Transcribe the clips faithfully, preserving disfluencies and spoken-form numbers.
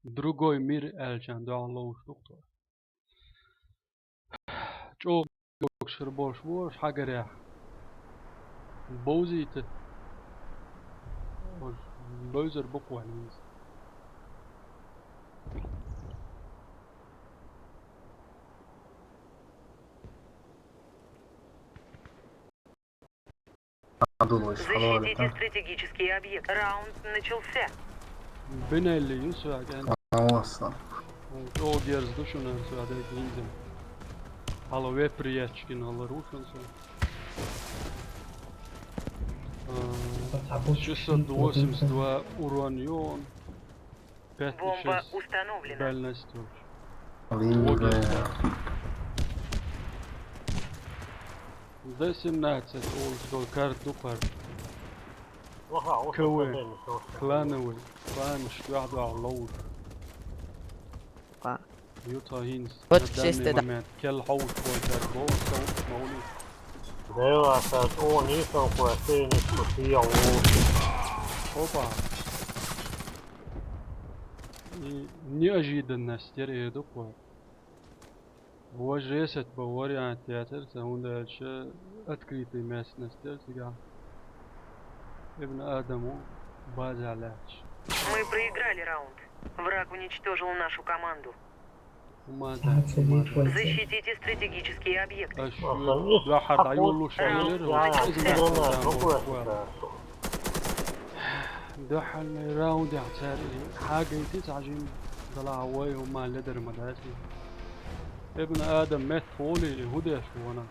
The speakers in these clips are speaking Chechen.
Другой мир аьлча дуьхьал ловш ду-кх тхо. ЧӀогӀа шура болуш бу аша хьагарехь. Бовзийта. Бовзар бу-кх вайн хӀинца. Абдуллович, алло, алло. Защитите стратегический объект. Раунд начался. Бинелли ю соьга. Алло, сан. ЧӀогӀа герз ду шуна соьга дерг хӀинца. Хьала веприятчикин хилар ву шуна со. А, шестьсот восемьдесят два урон ю он. Бомба установлена. Дальность вообще. Блин, логично. Д семнадцать олуш долу карта ду-кх хӀара. Ваха, ваха, КВ. Клановый. Клан, дуьхьа-дуьхьа ловш. Па. Ю тхо хӀинца. Вот на данный момент. Кел хьовш болчара боху со ма вули. Дела, аса чӀогӀа нийсонхой сенаш ма сийлахь ву. Опа. И неожиданность яра эр ду-кх вай. Важа ресет бан вариант яцара сан, хӀунда аьлча открытый местность яра цигахь. Ибн Адамо база лаьтташ. Мы проиграли раунд. Враг уничтожил нашу команду. ХӀумма дац, хӀумма дац. Защитите стратегические объекты. Аш шу дуьхьал дӀайоллуш хилира, иза нах дан болуш вара. Дуьхьалний раундехь цара хьагайти цхьа жим далахь вай хӀумма ледара ма дац. Ибн Адам метта гӀоле, хӀун деш ву ванах?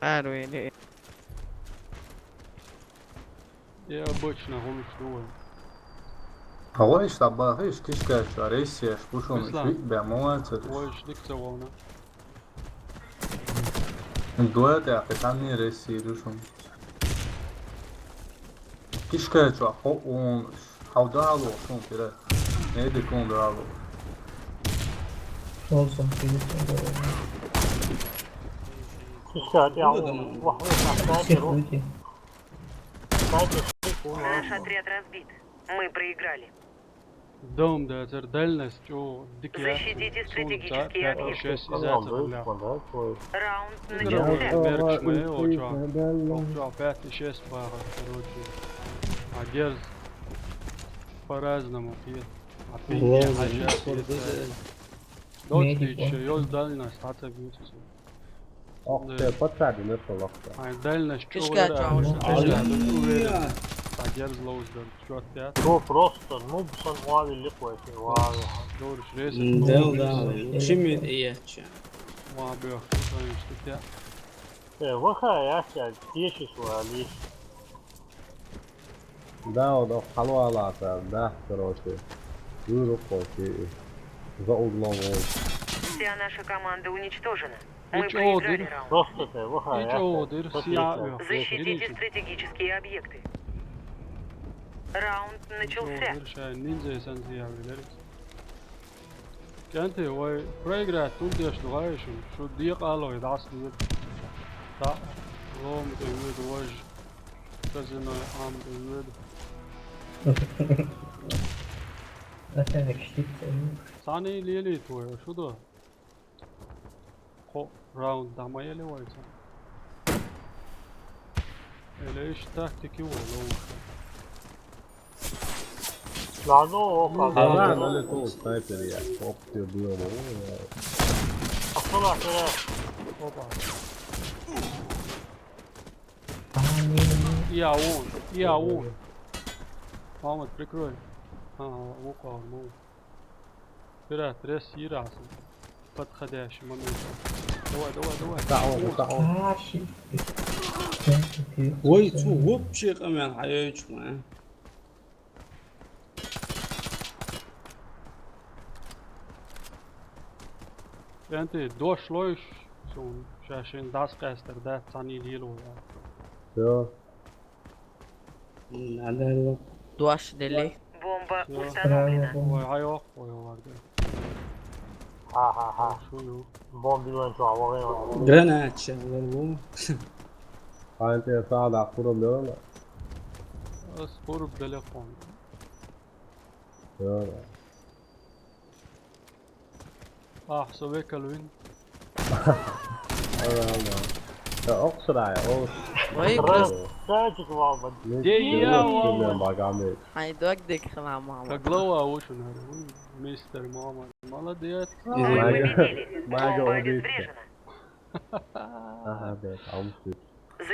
Ара вели. Я обычно гӀуллуш ду вай. А вайша дӀабахийша кишкачу а рейсеш бу шуна, Беслан, виъ бен ма вацара. Вайша дика ца вовна. Дуьхьа тӀехь кхин цхьанне рейс ду шуна. Кишкачу а кхоъ ву хьуна. Хьо дуьхьал вохуш хӀун хир? Медик хӀун дуьхьал вохуш? Солнцем светит. Кишка, я, вах, вах, вах, вах. Наш отряд разбит. Мы проиграли. Дом дацара, дальность чӀогӀа дика яц. Защитите стратегические объекты. Шесть иза цара лаьхьа. Раунд начался. Меркаш ма е, о, чо. О, чо, пять и шесть бахар, короче. А герз по-разному кхета. А пинге хьажа кхета. Доцкий, ещё ёз дальность, хьаца бьются. Ох, те подсадина со лохка. Ай, дальность чу. Кишка чу, уверен. А герз лоуз дан. Чё опять? Ну, просто, ну, сан вави ликвайти, вави. Дорш рейс. Да, да. Чими еча. Ва бё, конечно, тя. Э, ваха, я ся, теши свалишь. Да, вот, хьалвалаца, да, короче. Выруб, короче, за углом, вот. Вся наша команда уничтожена. Мы проиграли раунд. Просто ты, ваха, я ся. Защитите стратегические объекты. Раунд начался. КӀентий, вай проиграть хӀунда деш ду гӀайшин? Шу декъалой дӀасадоьду. ДӀа лома тӀе воьду важа. Казино Ӏам тӀе воьду. Цхьаьний лелийта вай, шу ду? Кхо раунд дӀа ма елли вай цхьаьна. Или иштта тактика ю вай ловуш. Ладно, ок, ладно. Ага, ну, это вот снайпер я. Оп, ты был, ну, я. А кто нахер? Опа. Я вон, я вон. Мама, прикрой. А, укол, ну. Пират, рес йирахь сан. Подходящий момент. Давай, давай, давай. Таун, таун. А, щит. Ой, цу вообще къамел хьайойтуш ма. КӀентий, дош лойш, суна ша шен дас къаьстар дац, цхьаьний лело я. Всё. Надо. Дош делли. Бомба установлена. Ой, хьайох, ой, варда. Ха-ха-ха. Шу ю. Бомби ван чу а вогӀе. Граната ша ван ву. Хьайна тӀе сагӀа даккхурам белла. Ас пурба белехун. Йора. Ахь со векал вин. Ала, ала. Та оксарай, о. Вай, Красавчик, Валман. Де я, Валман. Хьайн дог дика хила, мама. Как глава ушунар. Мистер Мама. Молодец. Мага, мага убийца. Ага, да, а он тут.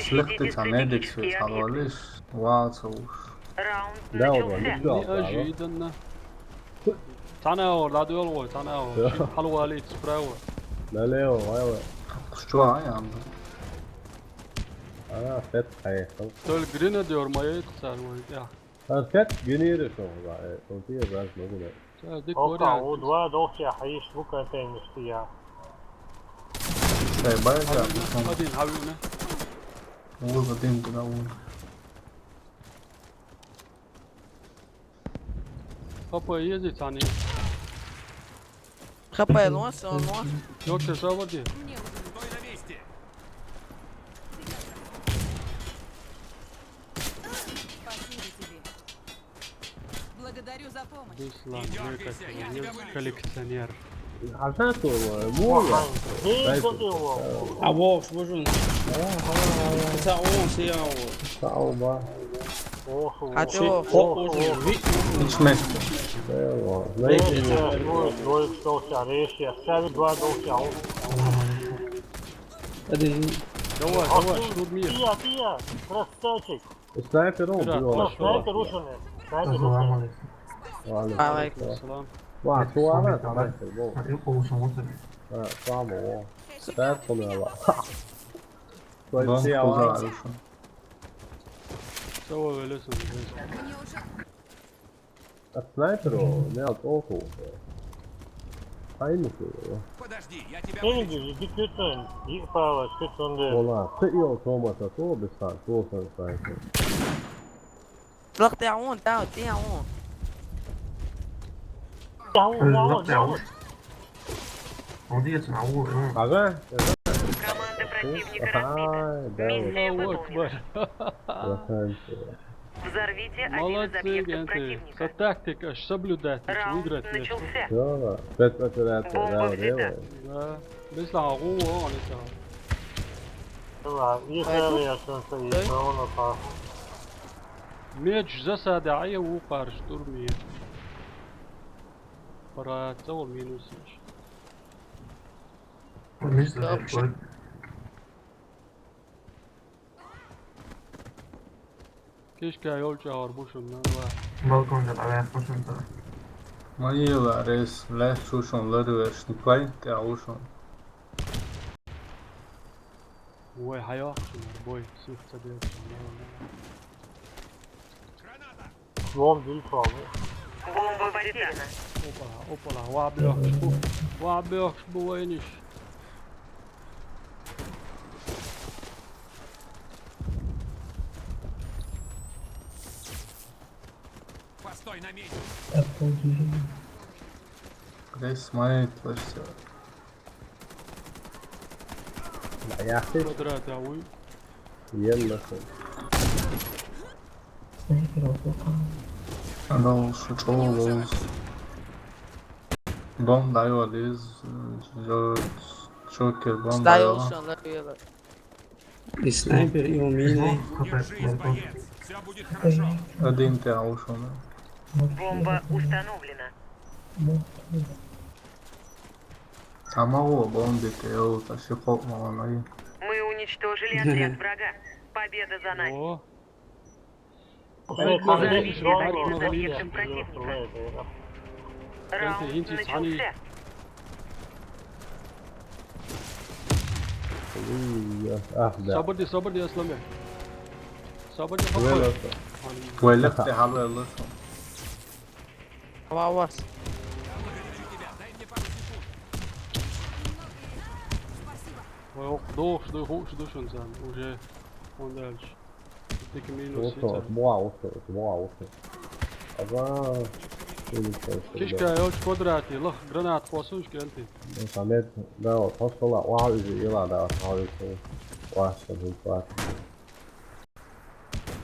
Шлихты цхьа медикс ву цхьалвалиш, ваца уж. Да, вот, ну всё, да. Неожиданно. Цхьана ор, ладугӀал гӀой, цхьана ор. Всё. Ши хьалвалиц справа. Налево, лево. Что, а, я? А, опять поехал. Только гренадер моей царь, ой, я. Аркет генеры шо, э, он ты раз могу, да. Сейчас дик вариант. Ока, у два дохча, а ишт бу контейнер стия. Сай, бай, да, бу кон- Один, а вы на? Вон один, куда вон. Папа, ездить они. Хапай, лонс, он лонс. Лёгче заводи. Спасибо тебе. Благодарю за помощь. Беслан, вы как коллекционер. А так, э, мула. Дай тут, э, А вовш, бужун. Са он сиял. Сауба. А ты Ши-, вовш. Хо-, бужун, ви-, Ишмет. Да, вот. Знаете, Двоє, двоє, двоє, хто ся решить, ся від два дохча. Один. Давай, давай, штурмир. Тия, тия, красавчик. Снайпер, он, Пират, был, хорошо. Снайпер рушеный. Снайпер рушеный. Ладно. Алейкум салам. Ва, туана, снайпер, был. А, слава, о. Снайпер, была. Бан куза, хорошо. Всё, вылез он. А снайперу не от около. Ай, ну ты его. Подожди, я тебя вылечу. Иди, иди, кютен, и пала, кютен де. Ола, ты и от Томаса, то без сан, то сан снайпер. Лах, ты он, да, ты он. Лах, ты он. Молодец, Раур, ну. Ага. Команда противника разбита. Ага, да, вот. Миссия выполнена. Аллаху акбар. Заканчивай. Взорвите один из объектов противника. Молодцы, кенты. Со тактика аж соблюдать, выиграть. Раунд начался. Всё, спецоперация, да, лево. Да. Беслан, гу, о, не то. Давай, и Пойду. Сами, я что-то, и Эй. Что он опас. Меч засада, а я укар, штурмир. Пора, цел минус. Миш, Стоп. Кишка йолча ар бушун, на, ва. Балконда, а, я пошёл туда. Ма ела рес, лес шушун ларвеш, не планте, а ушун. Ой, хаяхшин, бой, сих цадеш. Вон, виль фал. Бомба потеряна. Опа, опа, ва бёхш бу. Ва бёхш бу войниш. Постой на месте. Рес май, то есть. Ла яхи. Квадрат, а уй. Ел нахуй. Анал шучу болуз. Бом дайва диз, жо-, Джокер бом дайва. Стайл шанлар уйла. И снайпер, и у меня. Держись, боец. Всё будет хорошо. Один ты аушен. Бомба установлена. Тамагу бомбит, эл, та ши хок маланай. Мы уничтожили отряд врага. Победа за нами. О. Взорвите объект противника. Раунд начался. Ой, я, ах, да. Сабыр де, сабыр де, Асланбек. Сабыр де, хаппа. Вайлап те, хал вайлап. Ава, ава. Ой, ох, душ, душ, душ, душ, он сам, уже, он дальше. Тільки мінус. Ось, ось, два, ось, ось, два, ось. Ага. Кишка, я очень квадрат, лох, гранат, посунь, кенти. Ну, там нет, да, вот, просто ла, ва, уже, и ла, да, ва, уже. Ва, что будет, ва.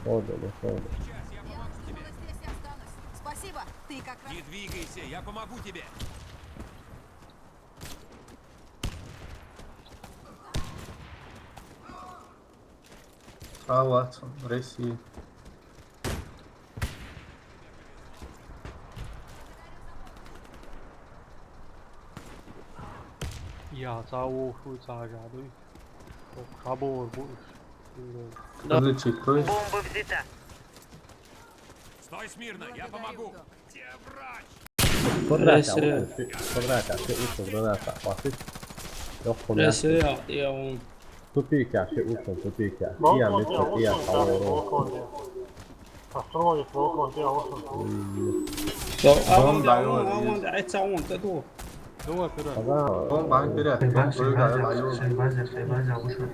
Ходили, ходили. Я уж думала, здесь и останусь. Спасибо, ты как раз... Не двигайся, я помогу тебе. Салат, Россия. Ja, ça ouvre ça, j'adore. Kabor bu. Подожди, кто? Бомба взята. Стой смирно, я помогу. Где врач? Квадрата, Если- вот, квадрата, все уши, квадрата, хватит. Yok, bu ne? Если я, я он. Тупик ya, şey уши, тупик ya. Balkon İyi ya, ya, mesela, iyi ya, Balkon, tamam, Balkon ya. Astronauts Balkon ya, Balkon. So, а Вон он, даёт а он, а здесь. он, это он, это он. Давай, пират. Tamam. Вон банк берет. Шайба, Вон шайба, даёт. шайба, шайба, шайба.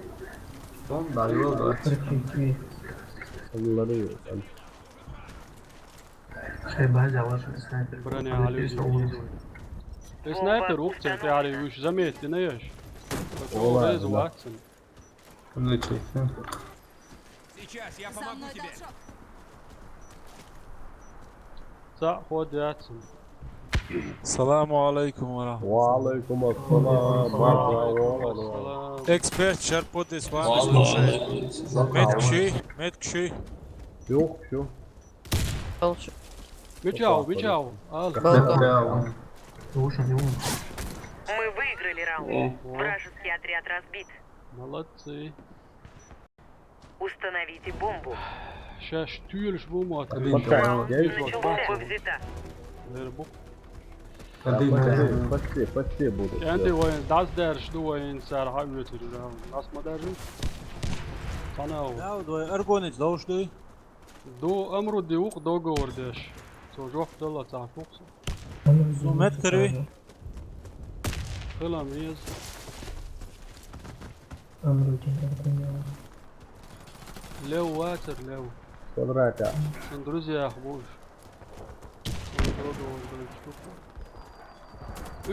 Вон даёт, да. Bunları yiyor. Шайба, шайба, снайпер. Броня, алё, иди, иди. Ты снайпер, ух ты, ты, алё, уж заметь, ты наешь. Ой, Резу ладно. Ватсон. Подожди. Сейчас я За помогу мной тебе. должок. Заходи, Ватсон. Саламу алейкум ва рахматуллах. Wa alaikum assalam. Bravo. Салам. Эксперт, шарпот исван слушай. Мет кши, мет кши. Yok şu. Толчу. Мичау, мичау. Ал. Мет кши. Слушай, не он. Мы выиграли раунд. О, Вражеский отряд разбит. Молодцы. Установите бомбу. Сейчас тюльш бумат. Один Раунд Подожди, начался. вот. Бомба взята. Вербук. Один Почти, даёт. почти, почти будут. Энди воин, дас дерш ду воин сар ха уетир раунд. Нас ма дерш? Танау. Давай, давай, аргонит, лауш дуй. Ду амру ди ух договор деш. Со жоп дала ца фукс. Ну, мет кри. Хылам из. Лев ватер, лев. Квадрата. Сын друзьях будешь. Сын друг, друг, друг, штука.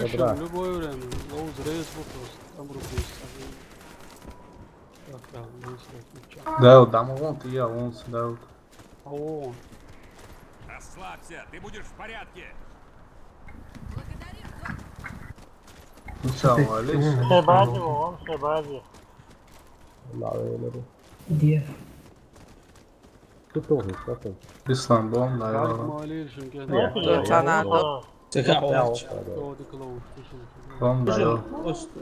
Ищем Добра. Любое время. Лоуз рейс вопрос. Там рубись. Так, да, ну, если отвечать. Да, да, мы вон, ты я, вон сюда. О, Расслабься, ты будешь в порядке. Ну что, молись? Шайбази вон, шайбази. Bunlar öyle bir. Где? Кто тоже, кто тоже? Ислам, бом, как даёт. молишь, инге. Я, я, я, я, Цикао. я, Кто ты клоун, ты что? Бом даёт. Просто.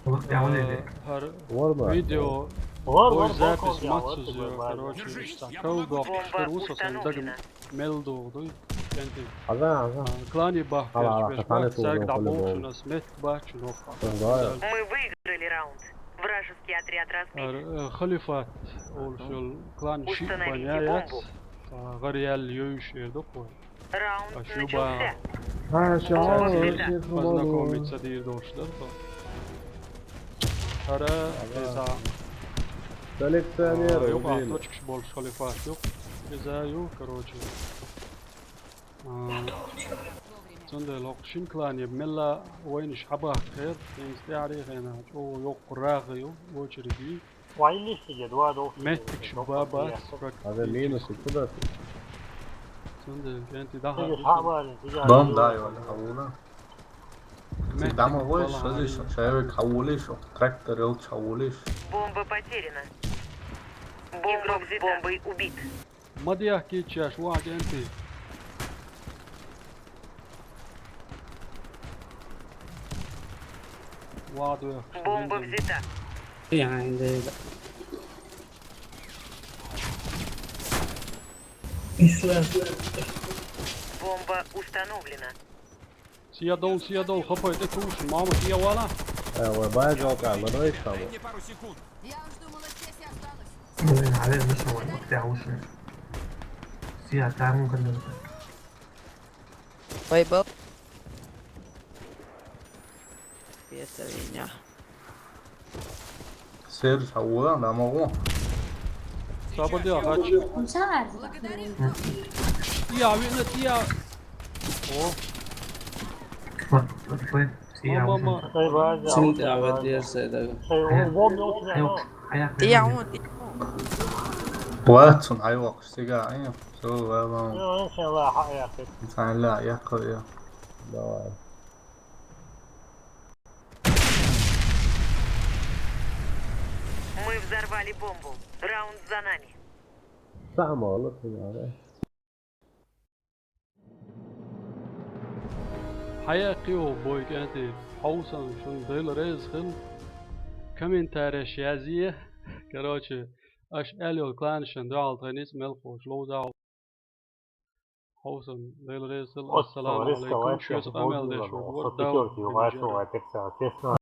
Вот я улетел. Э, Har Var mı? Видео, Вон, ой, вон, запись Balkon ya, мат вот сюжет, тебе, короче, Держись, что я кыл помогу док, тебе. Бомба что русов, он так установлена. мел док, да? Кенти. Aga, aga. Клани бах, Ала, ала, пеш, хасаны пеш, саг тулдың да көлі бок, болды. Шуна смет бачу нок. Var. Мы выиграли раунд. Вражеский отряд разбит. Ар, э, халифат, ол шол клан шип Установите баня яц. бомбу. Гариал йойш ердок кой. Раунд А, начался. Ha, şu Bom an взята. Познакомиться дир дошдар то. Ара, эса. Коллекционер, Yok, а, блин. Точка больше халифат, yok. Эса, yok, короче. А, Сонда лок шин клан еб мелла ойныш хабах кер, тенс тари хена, о, yok, курагы, yok, очереди. Вайлиш тебе, два долг. Меттик шуба бац, как Aga, минус, куда ты? Сонда кенти даха. Тебе хабар, тебе. Бом даёт, хавула. Ты Меттик домовой, балан. что здесь? Человек хавулиш, трактор ел хавулиш. Бомба потеряна. Игрок с бомбой убит. Мадиях кичаш, ва кенти. Ва дуях. Бомба взята. يعني ده. Бомба установлена. Сия дол, сия дол, хапай, ты туш, мама, сия вала. Evo, bayağı çok ağırlar, o iş Дай abi. мне пару секунд. Я уж думала, здесь и останусь. Блин, عليه مش هو، وقت عوشنا. سيا، تعال ممكن نبدأ. Вайбл. Это меня. Серж, хавула, домовой. Сабыр диа, хач. Благодарю. Тия, вина, тия. О, Вот, вот, вот. Ма, ма, ма. Цунта а вад дерсай дага. Хьаяхъ. Хьаяхъ. Тӏе а вон, тӏе. Лацун хьайвакъаш цигахь, со валан. Цхьаьна ла яккха я. Давай. Мы взорвали бомбу. Раунд за нами. Сама ла цигахь. Хьаяьккхи оха, бой кӀентий, хьовсам шуна, Дела реза хила. Комментареш язъе. Короче, аша аьлла йолу кланашна дуьхьал тхайн ницкъ мел кхочуш ловзахь. Хьовсам, Дела реза хила. Ассаламу алейкум. Шуьца къамел деш вара Дауд Динжара.